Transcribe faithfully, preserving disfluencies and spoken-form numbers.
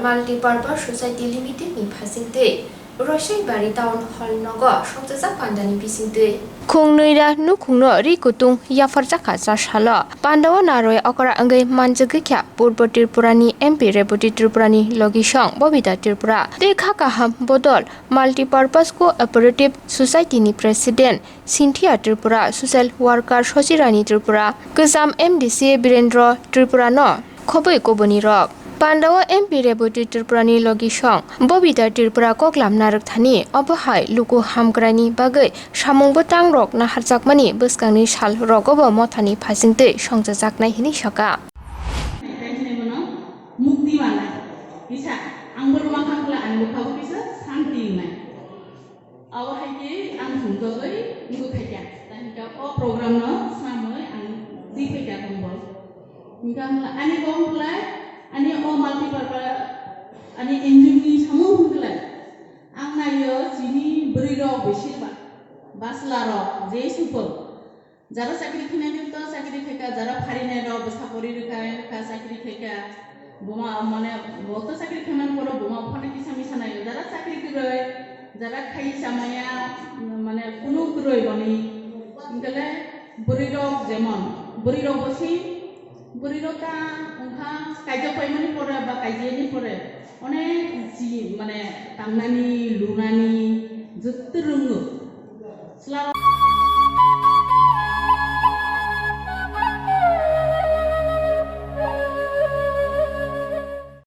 Multipurpose Society Limited ni phasingtwi Roisabari Town Hall nogo sokjajak pandani bisingtwi khungnwi ra nukhungno ri kutung yapharjakha cha salo. Pandao narwi okra wngwi manjagwi kha Purbo Tripura ni M P Reboti Tripura ni logisong Bobita Tripura tei kha kaham bodol Multipurpose Cooperative Society ni President Cynthia Tripura, Social Worker Sochirani Tripura, Kwcham M D C Birendra Tripura no khobwi kubuni rok. Pandao M P Reboti Tripura ni logisong Bobita Tripura koklam narwkthani obo hai luku hamkraini bagwi samung bwtang rok naharjakmani bwskangni sal rogobo mothani phasingtwi songchajaknai hwnwi sakha. Mukti manai kisa ang borok makhang kla ang bwkha bo kisa santi wngnai. Abo hai khe ang thumjagwi wngwi phaikha. Tei hwnkhe o program no swnamwi ang twi phaikha tongbo. Hwnkhe ang ani kok wngkhlai ani o multipurpose ani N G O ni samung wngkhlai. Ang naio chini bwrwi rok bisi ba, bachla rok je supo. Jara chakri khinai ni to chakri khaika, jara pharinai rok bwsa pori rwkha, rwkha chakri khaika. Buma mane bo to chakri khaimani poro buma phone kisa misa naio. Jara chakri kwrwi, jara khai chamaya, mane kunu kwrwi boni. Hwnkhe le bwrwi rok jemon, bwrwi rok bo si, bwrwi rok ta wngkha kaijak paimani pore ba kaijayani pore onek ji mane tangnani, lunani, jotto rwngo. Chwla